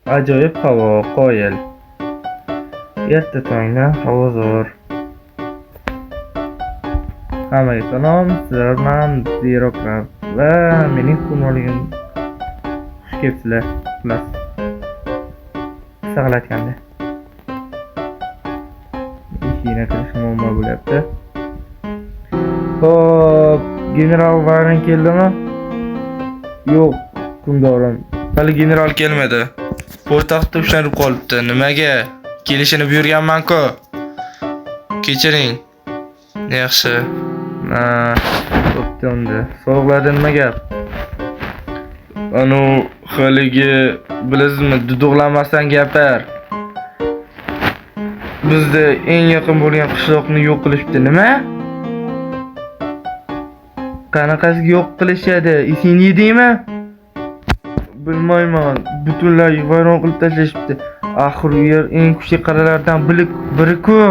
Ajoyib havo, qoyil. Erta tongdan havo zo'r. Hammaga salom, sizlar bilan Zero Craft va mening hukmronligim. Xush kelibsizlar. Xullas. Qisqa qilib aytganda. Eshigini kirish muammo bo'lyapti. Xo'p, general Varin keldimi? Yo'q, hukmdorim. Hali general kelmadi. Poytaxtda ushlanib qolibdi. Nimaga? Kelishini buyurganman-ku. Kechiring. Yaxshi. Ha, bo'pti unda. Sovuqlarda nima gap? Anu haligi bilasizmi, duduqlamasdan gapir. Bizda eng yaqin bo'lgan qishloqni yo'q qilishibdi. Nima? Qanaqasiga yo'q qilishadi? Esingni yedingmi? Bilmayman. Butunlay vayron qilib tashlashibdi. Axir u yer eng kuchli qal'alardan biri-ku.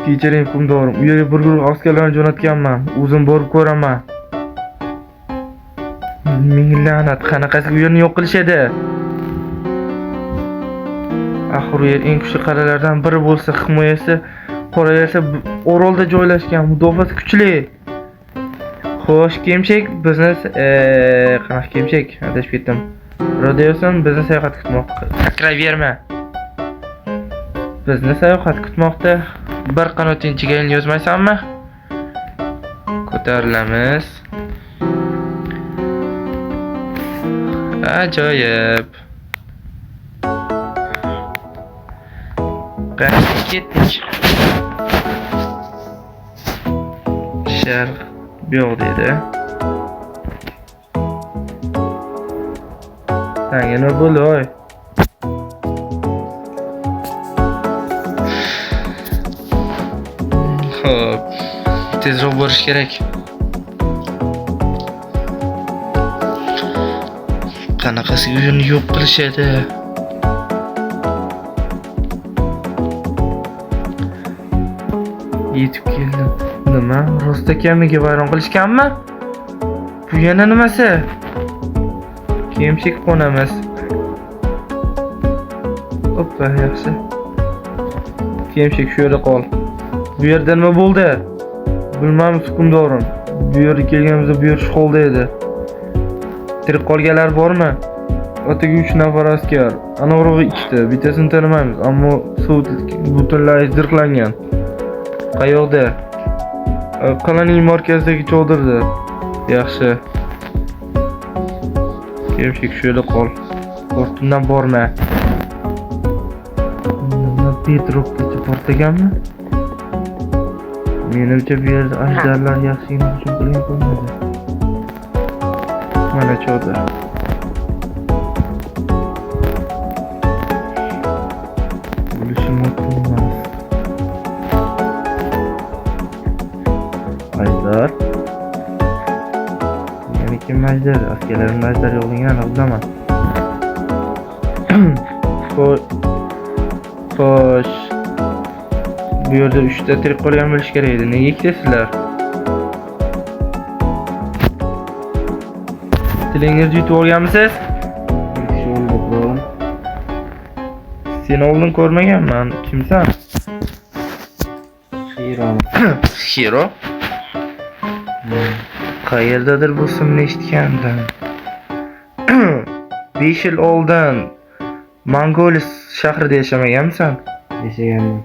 Kechiring hukmdorim, u yerga bir guruh askarlarni jo'natganman. O'zim borib ko'raman. Ming la'nat, qanaqasiga u yerni yo'q qilishadi? Axir u yer eng kuchli qal'alardan biri bo'lsa, himoyasi qolaversa orolda joylashgan, mudofaasi kuchli. Xo'sh, Kemshik, bizni qanaqa Kemshik? Adashib ketdim. Rodeoson bizni sayohat kutmoqda. Sakrayverma. Bizni sayohat kutmoqda. Bir qanoting chigalini yozmaysanmi? Ko'tarilamiz. Ajoyib. Qani ketdik. Sharq bu yoq dedi. Sanga nima bo'ldi, oy? Xo'p, tezroq borish kerak. Qanaqasiga u yerni yo'q qilishadi? Yetib keldim. Nima? Rostakamiga vayron qilishganmi? Bu yana nimasi? Kemshik qo'namiz. Oppa, yaxshi. Kemshik shu yerda qol. Bu yerda nima bo'ldi? Bilmaymiz hukmdorim. Bu yerga kelganimizda bu yer shu holda edi. Tirik qolganlar bormi? Otaga 3 nafar askar, anavrog'i ikkita, bittasini tanimaymiz, ammo suv butunlay zirhlangan. Qayoqda? Qal'aning markazidagi chodirda. Yaxshi. Kemshik shu yerda qol. Ortimdan borma. Nima Bedrockgacha portlaganmi? Menimcha bu yerda ajdarlar yaxshigina hujum qilgan ko'rinadi. Mana chodir. Bo'lishi mumkin emas. Ajdar. Yana kim ajdar? Askarlarimda ajdar yo'qligini aniq bilaman. Xo'sh. Bu yerda 3 ta tirik qolgan bo'lishi kerak edi. Nega ikkitasizlar? Tilingizni yutib olganmisiz? Seni oldin ko'rmaganman. Kimsan? Hero. Hero? Qayerdadir bu ismni eshitgandim. 5 yil oldin Mongolis shahrida yashamaganmisan? Yashaganman.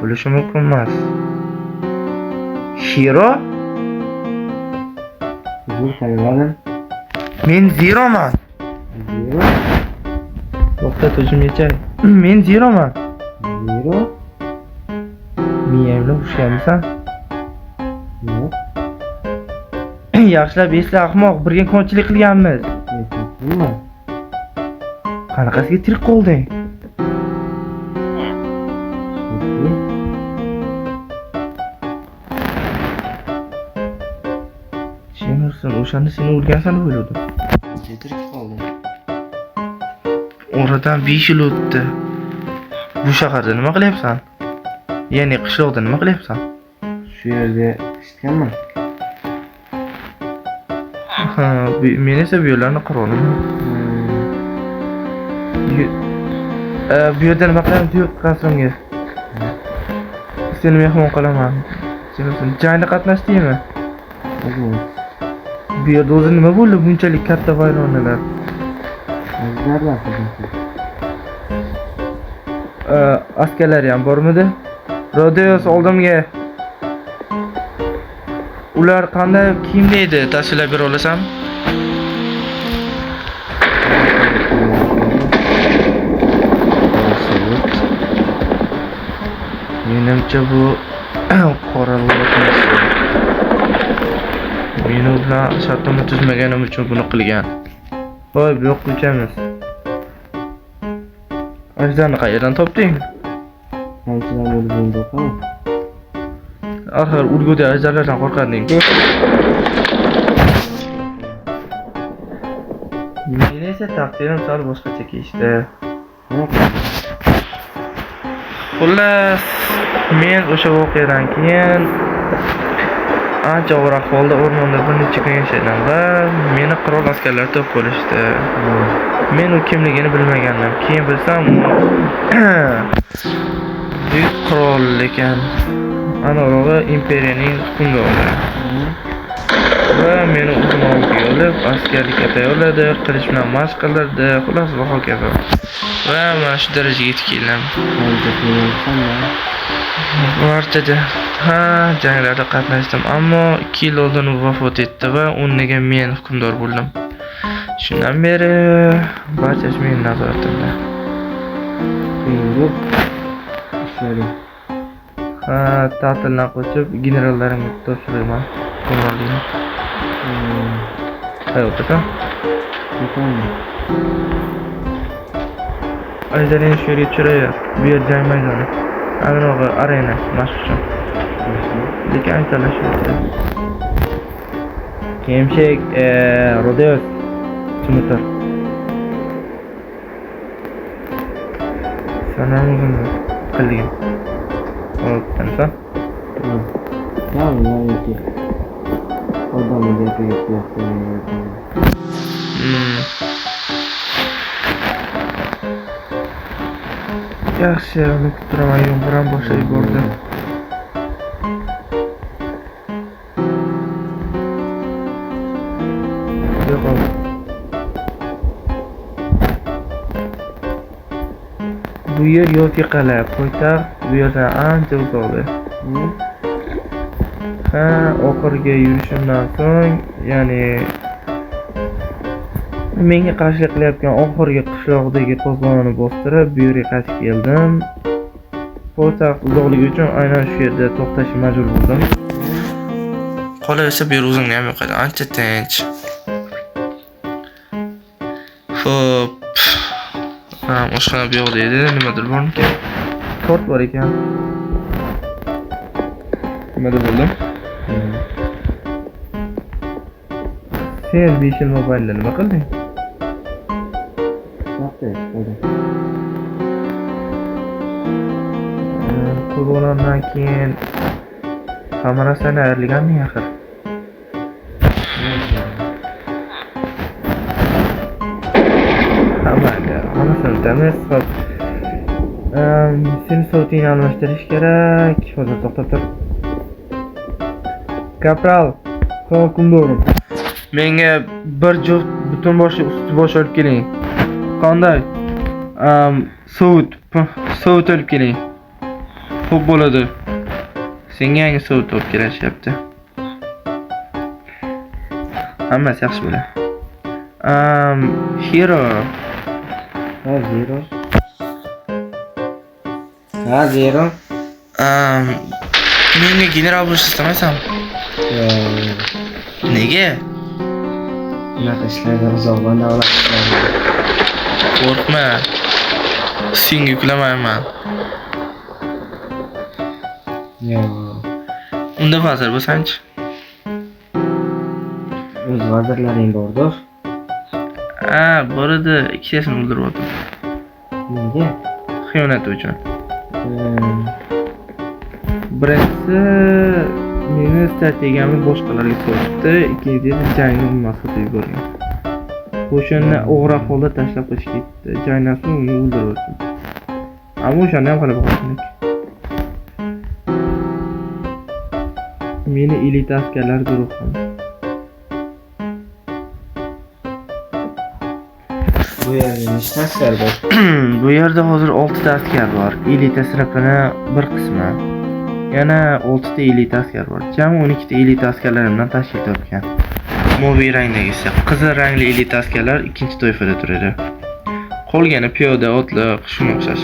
Bo'lishi mumkin emas. Hero? Uzr, tanimadim. Men Zeroman. Zero? To'xta, o'zim yechay. Men Zeroman. Zero? Miyang bilan urushganmisan? Yo'q. Yaxshilab esla, ahmoq, birga konchilik qilganmiz. Nima? Qanaqasiga tirik qolding? Tushunursan, o'shanda seni o'lgansan deb o'yladim. Tirik qoldim. Oradan 5 yil o'tdi. Bu shaharda nima qilyapsan? Ya'ni qishloqda nima qilyapsan? Shu yerda eshitganman. Ha, Men esa bu yerlarni qiroliman. Bu yerda nima qilamiz? Yo'q, qasrimga. Seni mehmon qilaman. Sen jangda qatnashdingmi? Bu yerda o'zi nima bo'ldi bunchalik katta vayronalar? Askarlar ham bormidi? Rodeos oldimga. Ular qanday kiyimda edi? Tafsilot bera olasan? Menimcha bu qora lord. Men u bilan shartnoma tuzmaganim uchun buni qilgan. Voy, bu yoqqa uchamiz. Ajdarni qayerdan topding? Qanchadan bo'lib o'qaman? Axir urguda ajdarlardan qo'rqarding-ku. Men esa taqdirim sal boshqacha kechdi. Xullas, men o'sha voqeadan keyin ancha og'ir ahvolda o'rmonda bir necha kun yashadim va meni qirol askarlari topib olishdi. Men u kimligini bilmagandim. Keyin bilsam, u buyuk qirol ekan. Anavrog'i imperiyaning hukmdori. Va meni o'zini oldiga olib, askarlikka tayyorladi, qilich bilan mashq qildirdi, xullas va hokazo. Va mana shu darajaga yetib keldim. Barchaga ha, janglarda qatnashdim, ammo 2 yil oldin u vafot etdi va o'rniga men hukmdor bo'ldim. Shundan beri barchasi mening nazoratimda. Endi ishlaring. Ha, ta'tildan qochib generallarimga topshiraman hukmronlikni. Qayerdasan? Ketaman. Ajdarini shu yerga tushiraver. Bu yer jang maydoni. Anarog'i arena mashq uchun. Lekin aytalar shu yerda. Kemshek, Rodeos Tumutar. Sana o'zimni qildim. Hop, tansan. Ya, yoki odamni gapiga quloq qo'ymayapman. Yaxshi, uni kutib turaman. Yomg'ir ham boshlab yubordi. Yo'qol. Bu yer Yoki qal'a, poytaxt bu yerdan ancha uzoqda. Ha, oxirgi yurishimdan so'ng, ya'ni menga qarshilik qilayotgan oxirgi qishloqdagi qo'zg'olonni bostirib, bu yerga qaytib keldim. Poytaxt uzoqligi uchun aynan shu yerda to'xtashga majbur bo'ldim. Qolaversa bu yer o'zimga ham yoqadi, ancha tinch. Xo'p. Ha, oshxona bu yoqda edi, nimadir bormikan? Tort bor ekan. Nima deb bo'ldim? Sen 5 yil mobaynida nima qilding? Qo'zg'olondan keyin hamma narsani ayirganming axir? Hamma hammasini unutamiz. Xo'p. Seni sovutingni almashtirish kerak. Hozir to'xtab tur. Kapral, hukmdorim. Menga bir juft butun boshli usti bosh olib keling. Qanday? Sovut olib keling. Xo'p bo'ladi. Senga yangi sovut olib kelishyapti. Hammasi yaxshi bo'ladi. Hero. Ha, Zero. Ha, Zero. Menga general bo'lishni istamaysan? Yo'q. Nega? Unaqa ishlardan uzoqman, davlat ishlaridan. Qo'rqma. Senga yuklamayman. Yo'q. Unda vazir bo'lsanchi? O'z vazirlaring bordir. Ha, bor edi, ikkitasini o'ldirib yubordim. Nega? Xiyonati uchun. Birinchisi Meni strategiyamni boshqalarga sotibdi, ikkinchi esa jangni umuman sotib yuborgan. O'shanda o'g'ri ahvolda tashlab qochib ketdi. Jangdan so'ng uni o'ldirib o'tdi. Ammo o'shanda ham g'alaba qozondik. Meni elita askarlar guruhi. Bu yerda nechta askar bor? Bu yerda hozir 6 ta askar bor. Elita sinfini bir qismi. Yana 6 ta elita askar bor. Jami 12 ta elita askarlarimdan tashkil topgan. Moviy rangdagisi, qizil rangli elita askarlar ikkinchi toifada turadi. Qolgani piyoda, otliq, shunga o'xshash.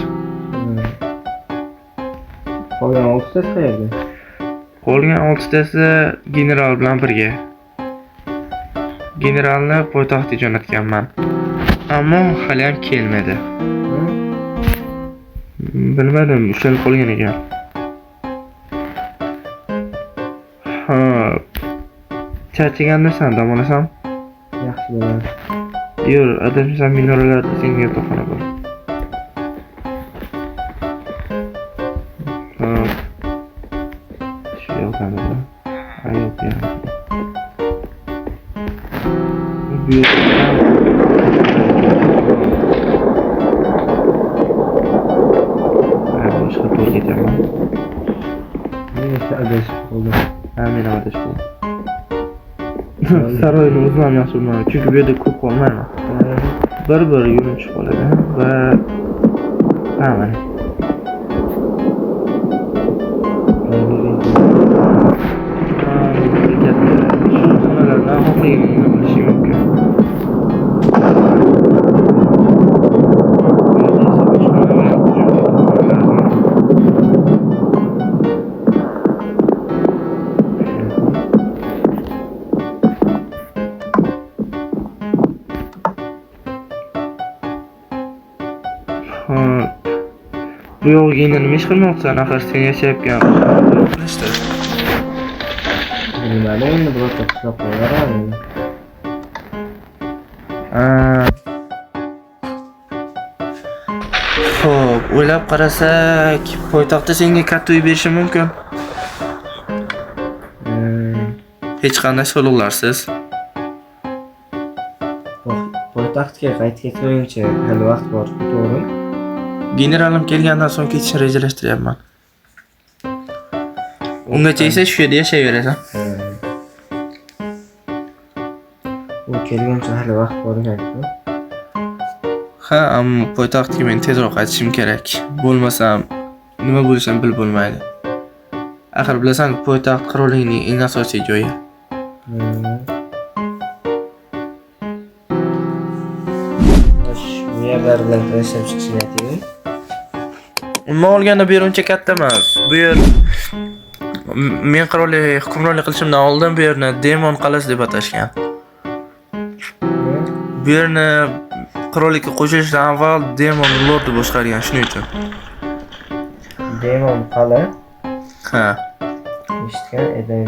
Qolgan 6tasi qayerda? Qolgan 6tasi general bilan birga. Generalni poytaxtga jo'natganman. Ammo hali ham kelmadi. Bilmadim, ushlanib qolgan ekan. Ha. Charchagandirsan, dam olasan? Yaxshi bo'ladi. Yur, adashmasam minoralarda senga yotoqxona bor. Ha. Shu yoqdan edi. Ha, yo'q, bu yoqdan. Bu yoqdan. Ha, boshqa to'g'ri ketyapman. Men esa adashib qoldim. Ha, men ham adashib qoldim. Saroyni o'zim ham yaxshi bilmayman, chunki bu yerda ko'p qolmayman. Bir-bir yo'lim tushib qoladi va ha, mana. Ha, katta. Shu xonalardan xohlaganingni bilishing mumkin. Bu yerda esa oshxona va xonalar bor. Ha, bu yog'iga endi nima ish qilmoqchisan? Axir sen yashayotgan qilishdi. Bilmadim, endi birorta qishloq qo'yarman. Ha. Xo'p, o'ylab qarasak, poytaxtda senga katta uy berishim mumkin. Hech qanday soliqlarsiz. Poytaxtga qaytib ketgunimcha hali vaqt bor, to'g'rimi? Generalim kelgandan so'ng ketishni rejalashtiryapman. Ungacha esa shu yerda yashayverasan. U kelguncha hali vaqt bor ekan-ku. Ha, ammo poytaxtga men tezroq qaytishim kerak. Bo'lmasam nima bo'lishini bilib bo'lmaydi. Axir bilasan, poytaxt qirollikning eng asosiy joyi. Xo'sh, bu yerlar bilan tanishib chiqish niyatingmi? Umuman olganda bu yer uncha katta emas. Bu yer men qirollik hukmronlik qilishimdan oldin bu yerni Demon qal'asi deb atashgan. Bu yerni qirollikka qo'shilishdan avval Demon Lordi boshqargan, shuning uchun. Demon qal'a? Ha. Eshitgan edim.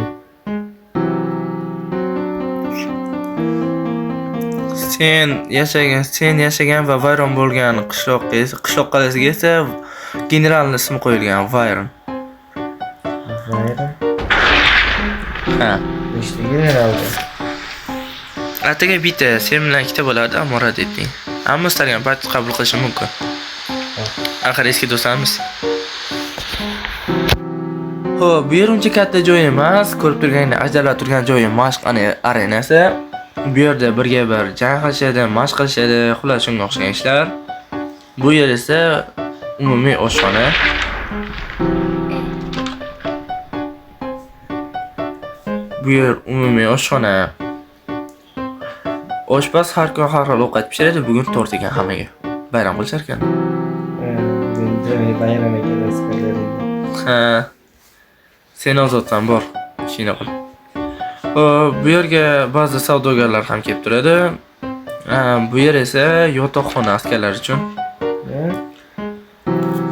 Sen yashagan va vayron bo'lgan qishloq qal'asiga esa generalning ismi qo'yilgan, Vayron. Vayron? Ha. Nechta general bor? Ataga bitta, sen bilan ikkita bo'lardi, ammo rad etding. Ammo istalgan payt qabul qilishim mumkin. Axir eski do'stlarmiz. Xo'p, bu yer uncha katta joy emas. Ko'rib turganingdek, ajralib turgan joyi mashq arenasi. Bu yerda birga bir jang qilishadi, mashq qilishadi, xullas shunga o'xshagan ishlar. Bu yer esa umumiy oshxona. Bu yer umumiy oshxona. Oshpaz har kun har xil ovqat pishiradi. Bugun tort ekan hammaga. Bayram qilishar ekan. Demak, bayram ekan askarlaringda. Ha. Sen ozodsan, bor. Ishingni qil. Xo'p, bu yerga ba'zi savdogarlar ham kelib turadi. Ha, bu yer esa yotoqxona askarlar uchun.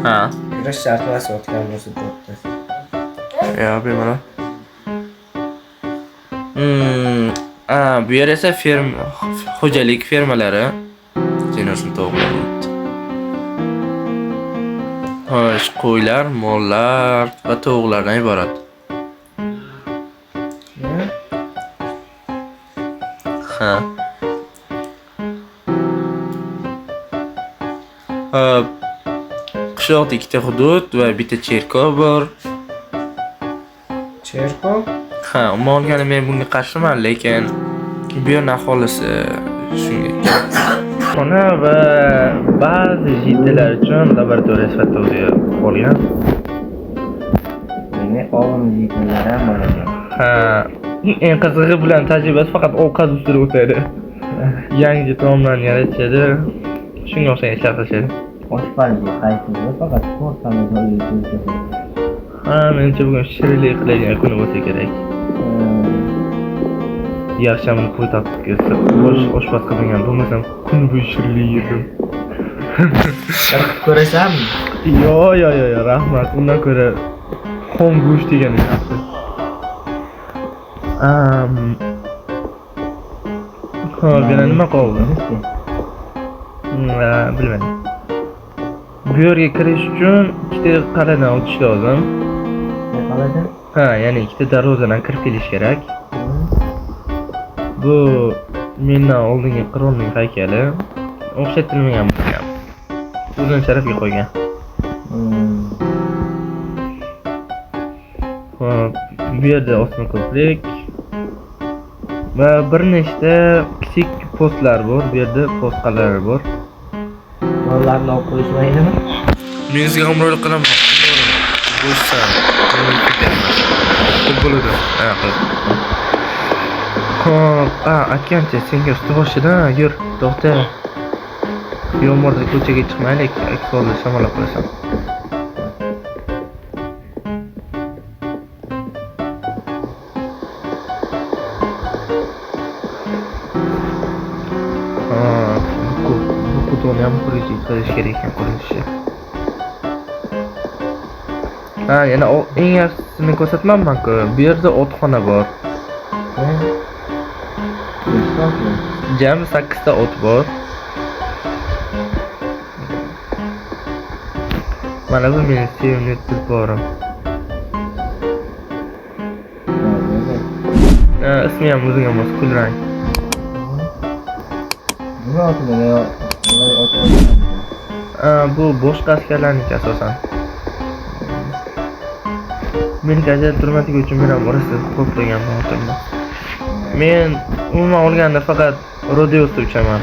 Ha. Kirish shart emas, o'tgan bo'lsa bo'pti. Yo, bemalol. Bu yer esa xo'jalik fermalari. Sen o'zing to'g'ri. Xo'sh, qo'ylar, mollar va tovuqlardan iborat. Ha. Hop. Qishloqda ikkita hudud va bitta cherkov bor. Cherkov? Ha, umuman olganda men bunga qarshiman, lekin bu yerning aholisi shunga xona va ba'zi jiddilar uchun laboratoriya sifatida o'ziga qolgan. Demak, olim yigitlar ham bor ekan. Ha, eng qizig'i bilan tajribasi faqat ovqat ustida o'tadi. Yangi taomlarni yaratishadi. Shunga o'xshagan ishlar qilishadi. Oshpazlik qaysi faqat to'rt pomidorli ko'rsatadi. Ha, menimcha bugun shirinlik qiladigan kuni bo'lsa kerak. Yaxshi ham uni qo'y topib kelsa, bosh oshpaz qilmagan bo'lmasam kun bo'yi shirinlik yerdim. Qilib ko'rasanmi? Yo, yo, yo, yo, rahmat. Undan ko'ra xom go'sht degani yaxshi. Hop, yana nima qoldi? Bilmadim. Bu yerga kirish uchun ikkita qal'adan o'tish lozim. Ne qal'adan? Ha, ya'ni ikkita darvozadan kirib kelish kerak. Bu mendan oldingi qirolning haykali. O'xshatilmagan bo'lgan. O'zini sharafiga qo'ygan. Hop, bu yerda osma ko'prik va bir nechta kichik postlar bor. Bu yerda post qal'alari bor. Mollarni olib qo'yishmaydimi? Men sizga hamrohlik qilaman. Bo'shsan. Ko'p bo'ladi. Ha, qil. Hop, aytgancha senga usti boshidan yur, to'xta. Yomg'irda ko'chaga chiqmaylik, aks holda shamollab qolasan. Ha, bu qutuni ham qurilish qilish kerak ekan qurilishi. Ha, yana eng yaxshisini ko'rsatmanman-ku. Bu yerda otxona bor. Jami 8 ta ot bor. Mana bu meni sevimli tulporim. Ismi ham o'ziga mos, kulrang. Nima oti bular? Ular ot. Bu boshqa askarlarniki asosan. Meniki ajralib turmasligi uchun men ham orasida qo'yib qo'yganman otimni. Men umuman olganda faqat Rodeosda uchaman.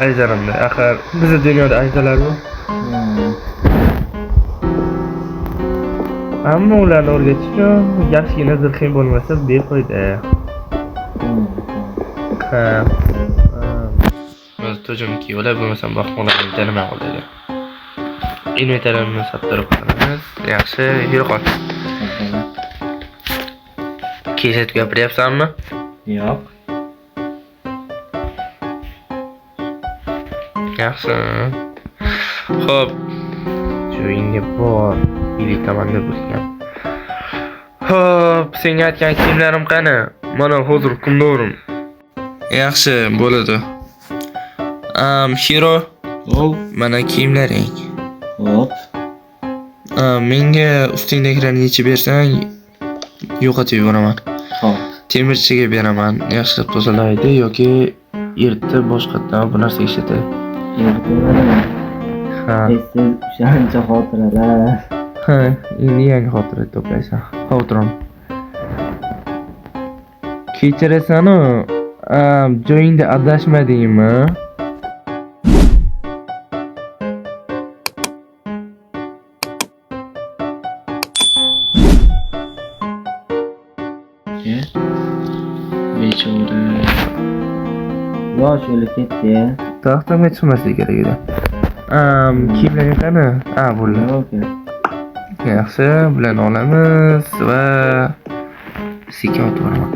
Ajdarimda. Axir bizni dunyoda ajdalar bor. Ammo ularni o'rgatish uchun yaxshigina zirhing bo'lmasa befoyda. Ha. O'z tojim kiyib olay, bo'lmasam baxmallarni tanimay qoladi. Inventarimni sottirib qolamiz. Yaxshi, yura qol. Kesatib gapiryapsanmi? Yo'q. Yaxshi. Xo'p. Joyingga bor. Elitaman deb o'tgan. Xo'p, senga aytgan kiyimlarim qani? Mana hozir hukmdorim. Yaxshi, bo'ladi. Hero, mana kiyimlaring. Hop. Menga ustingdagilarni yechib bersang, yo'qotib yuboraman. Hop. Temirchiga beraman, yaxshilab tozalaydi yoki eritib boshqatdan bu narsa ishlatadi. Eritib. Ha. Essiz o'shancha xotiralar. Ha, endi yangi xotira to'playsan. Xotiram. Kechirasan-u, joyingda adashmadingmi? Bechora. Yosh o'lib ketdi. Taxtamga chiqmasligi kerak edi. Kiyimlaring qani? Ha, bo'ldi. Okey. Yaxshi, bularni olamiz va sekin otib boraman.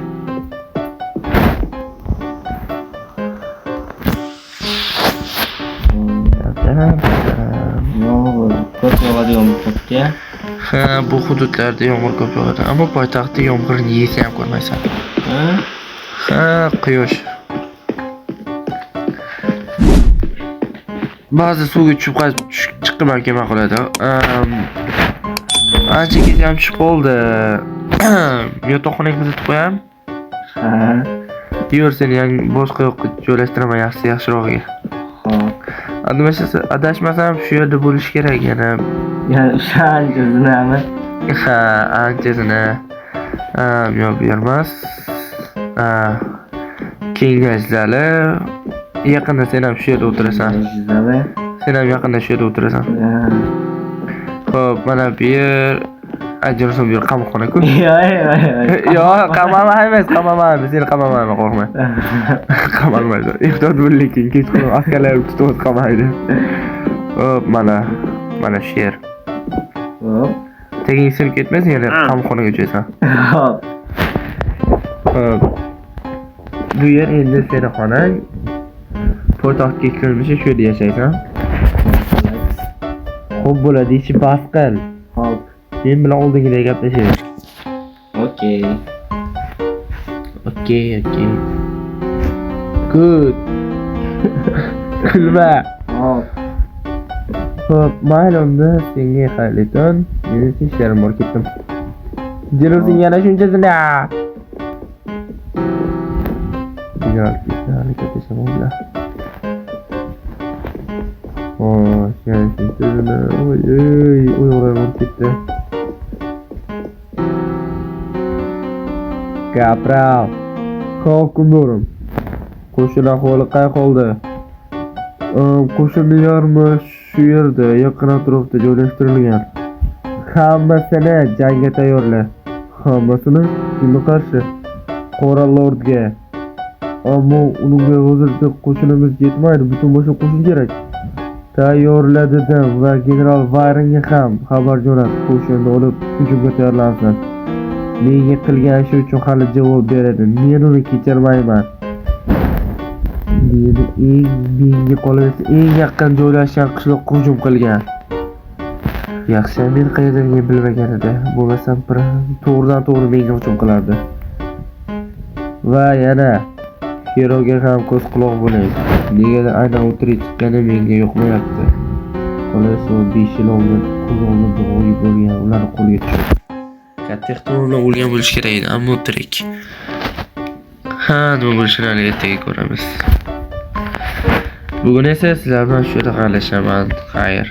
Yomg'ir ko'p yog'adigan hududga. Ha, bu hududlarda yomg'ir ko'p yog'adi, ammo poytaxtda yomg'irni yesa ham ko'rmaysan. Ha? Ha, quyosh. Ba'zi suvga tushib qaytib chiqqim ham kelmay qoladi. Ancha kecham tushib qoldi. Yotoqxonaga kuzatib qo'yam. Ha. Yur, seni yangi boshqa yoqqa joylashtiraman, yaxshi, yaxshirog'iga. Xo'p. Adashmasam shu yerda bo'lishi kerak yana. Yani o'shanchasinami? Ha, anchasini. Ha, yo'q, bu yer emas. Ha, kengash zali. Yaqinda sen ham shu yerda o'tirasan. Zali. Sen ham yaqinda shu yerda o'tirasan. Ha. Xo'p, mana bu yer. Ajrashim, bu yer qamoqxona-ku. Yo'q, yo'q, yo'q. Yo'q, qamamaymiz, qamamaymiz, seni qamamayman, qo'rqma. Qamalmaysan. Ehtiyot bo'l lekin, kechqurun askarlar tutib qamaydi. Xo'p, mana shu yer. Xo'p. Taging sinib ketmasin, yana qamoqxonaga tushasan. Xo'p. Xo'p. Bu yer endi seni xonang. Poytaxtga kirmishi shu yerda yashaysan. Xo'p bo'ladi, ichi bas qil. Xo'p. Men bilan oldingidek gaplashaylik. Okey. Okey. Good. Kulma. Xo'p. Xo'p, mayli unda senga xayrli tun. Meni ishlarim bor, ketdim. Jerusin yana shunchasini. General ketdi, gaplasham bilan. Xo'sh, yana shunchasini. Oy, oy, oyoqlarim og'rib ketdi. Kapral. Xo'p, hukmdorim. Qo'shin ahvoli qay holda? Qo'shinning yarmi shu yerda, yaqin atrofda joylashtirilgan. Hammasini jangga tayyorla. Hammasini kimga qarshi? Qora lordga. Ammo unga hozircha qo'shinimiz yetmaydi, butun boshqa qo'shin kerak. Tayyorla dedim va general Vayronga ham xabar jo'nat, qo'shinni olib hujumga tayyorlansin. Menga qilgan ishi uchun hali javob beradi. Men uni kechirmayman. Meni eng menga qolaversa eng yaqin joylashgan qishloqqa hujum qilgan. Yaxshi, men qayerdaligimni bilmagan edi. Bo'lmasam bir to'g'ridan to'g'ri menga hujum qilardi. Va yana Heroga ham ko'z quloq bo'ling. Negadir aynan u tirik chiqqani menga yoqmayapti. Qolaversa u 5 yil oldin ko'z oldimda g'oyib bo'lgan, ularni qo'lga tushdi. Katta ehtimol bilan o'lgan bo'lishi kerak edi, ammo tirik. Ha, nima bo'lishini hali ertaga ko'ramiz. Bugun esa sizlar bilan shu yerda xayrlashaman. Xayr.